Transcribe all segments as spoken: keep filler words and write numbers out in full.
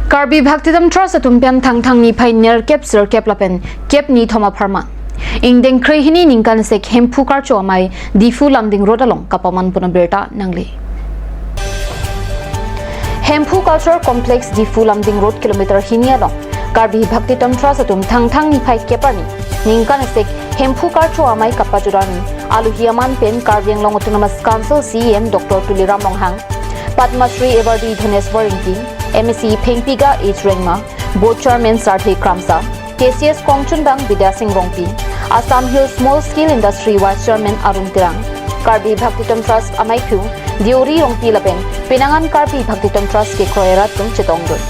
Karbi Bhaktitam Trust atum pen Thangthang niphai nerkep sirkep lapen kep ni thom apharman ingdeng krehini ningkan sek Hemphu Karcho Amei Diphu Lumding Road along kapaman pon abirta nangle. Hemphu Cultural Complex, Diphu Lumding Road, kilometer hini along Karbi Bhaktitam Trust atum Thangthang niphai kep arni ningkan sek Hemphu Karcho Amei kapajut arni alohi aman pen Karbi Anglong Autonomous Council C E M Doctor Tuliram Ronghang, Padma Shri Awardee Dhaneswar Ingti, M A C Phengpiga H Rengma, Board Chairman Sarthe Kramsa, K C S kongchunbang Bidya Sing Rongpi, Assam Hill Small Scale Industry Vice Chairman Arun Terang, Karbi Bhaktitam Trust amaiphu Deori Rongpi lapen penang an Karbi Bhaktitam Trust kekroi arat atum chetongdun.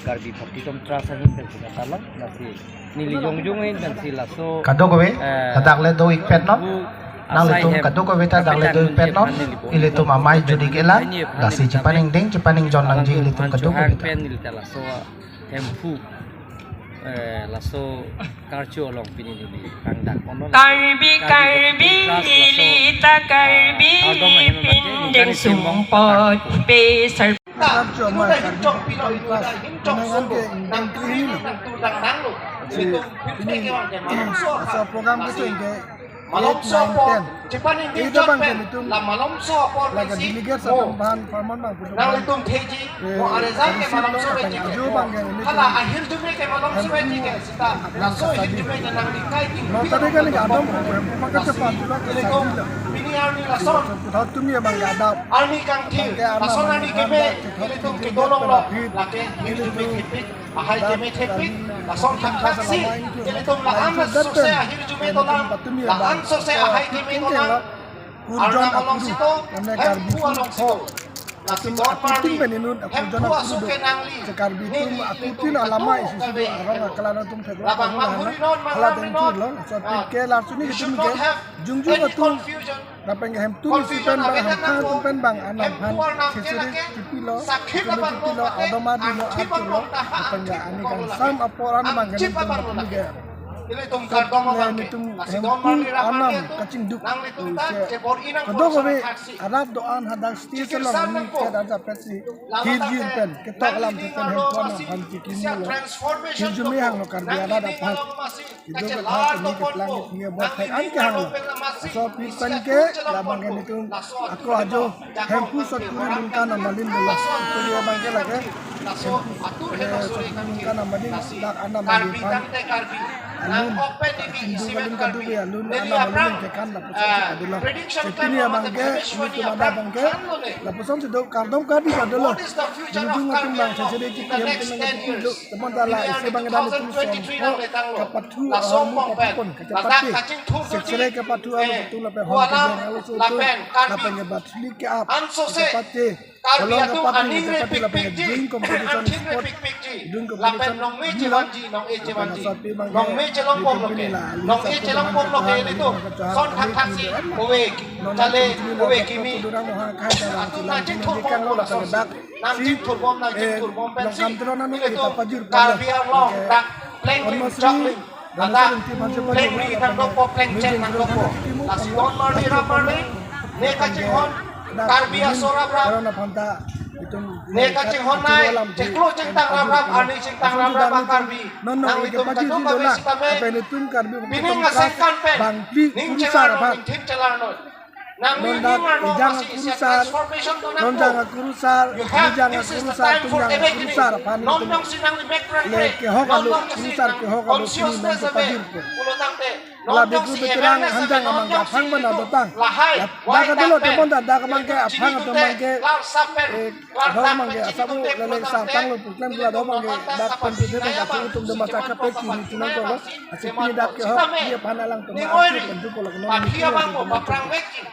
Karbi Bhaktitam Trust ahin pen si katalong, lasi neli jongjong ahin pen si laso, kadokave, eh, ladak le do-ikpet non. Nanglitum kadokave ta dak le do-ikpet non. Ilitum amei jut-ik-elang, lasi chepaningdeng chepaningjon nangji ilitum kadokave ta. Pen neli ta laso Hemphu, eh, laso Karcho along pini neli tangdak kono. Karbi, Karbi, Bhaktitam Trust laso, ili ta Karbi, ah, kardom ahin pindeng mate, sumpot pe sar. Karcho Amei Karbi Bhaktitam Trust, penang an ke ingdeng krehini lo. Lasi pini, laso program keso ingke eight, nine, ten. Eight abang ke nelitum, lake delegate atum aphan pharman abang puthot, eh, receive lo, lapen ajo abang ke nelitum Hemphu atum aphan kasadi. Nonta de kali ke adap Hemphu abang ke chepa-an pulo, kasadi lo. Puthot tumi abang ke adap. Abang ke anam, anam dak chekhap chiduk dak pen aphi, ilitum ahai keme thepik, lason thakthak si, ilitum la-an sose ahirjume dolang, la-an sose ahai keme dolang, Arnam along sito, Hemphu along sito. Lasi don marli, Hemphu aso kenangli, che Karbi atum akutin alama isi si do, arong aklan atum theklong, labang manghurinon, mangramrinon. Laso aphi ke lason nelitum ke jongjong atum, lapen ke Hemphu isi pen bang, Hamphang atum pen bang, anam aphan cheseri chipilo, cheseri chipilo, adom adilo, arjulo, lapen ke ani kangsam apor an abang ke nelitum patumi ke. Ilitum kardom abang ke, nelitum Hemphu anam kachingduk, nanglitum ta chebor-i nangkok, kadokave arat do-an hadak stage along ni ke dak japet si hirjume pen ketok alam si pen Hemphu anam aphan chikimlo. Hirjume hanglo Karbi arat aphan. Kedo kethak keni keplang kethak an ke hanglo. Laso aphi pen ke labang ke nelitum ako ajo Hemphu Sot Kuri Lungka Namalin lo. Laso aphi abang ke lake Hemphu, eh, Sot Kuri Lungka Namalin, dak anam alin aphan alun, Hindu alun kadokave alun, anam alun kekan lapuson si padolo. Lasi pini abang ke, nelitum adap abang ke lapuson si do, kardom kadi padolo. Jongjong atum abang cheseri chipi, Hemphu nangkepilo. Teman dala isi abang dan nelitum songpho kapathu ahormu kapapon kachepate. Cheseri kapathu ahormu atum lapen hong kejeng ahormu atum, lapen ke bathili ke-ap kachepate. Karbi atum aning repikpikji, aning repikpikji. Lapen nongme chevanji, nong-e chevanji. Nongme chelongpon loke, nong-e chelongpon loke ilitum. Son thakthak si, ove chale, ove kimi atum nangchingthurpon lason si. Nangchingthurpon, nangchingthurpon pensi ilitum Karbi Anglong dak plengkling chokling, ladak plengri nangdokpo, plengcheng nangdokpo. Lasi don marli ram marli, ne kachinghon Karbi aso raprap, ne kachinghon nai, chiklo chingtang raprap, arni chingtang raprap a-Karbi, nanglitum kadokave sitame, pining asengkan pen ning chelarnon, ningthin chelarnon. Nangli ning arnon, masi isi a-transformation do nangpo. You have, this is the time for awakening. Nonjong akurusar, tungjong akurusar aphan nelitum nonjongsi nangli mek pran le kehok alo, nonjongsi kurusar kehok alo, consciousness ave pajirpo. Pulotangte, la nonjongsi beku beterang awareness ave, hanjang amang ke nonjongsi aphang mana ilitum dotang. Lahai, la, why dak dak lo pen? Temon dak dak amang ke aphang atum amang ke, eh, kehok amang ke asap lo, lele asap tanglo, pulotangte, program kula do amang ke dak pen pide pen kasu atum do masa kapeki ni tunang ko lo. Lasi pini dak kehok, iya aphan alangtum atur pentu polak non. Aphi abang ko, paprang vekji.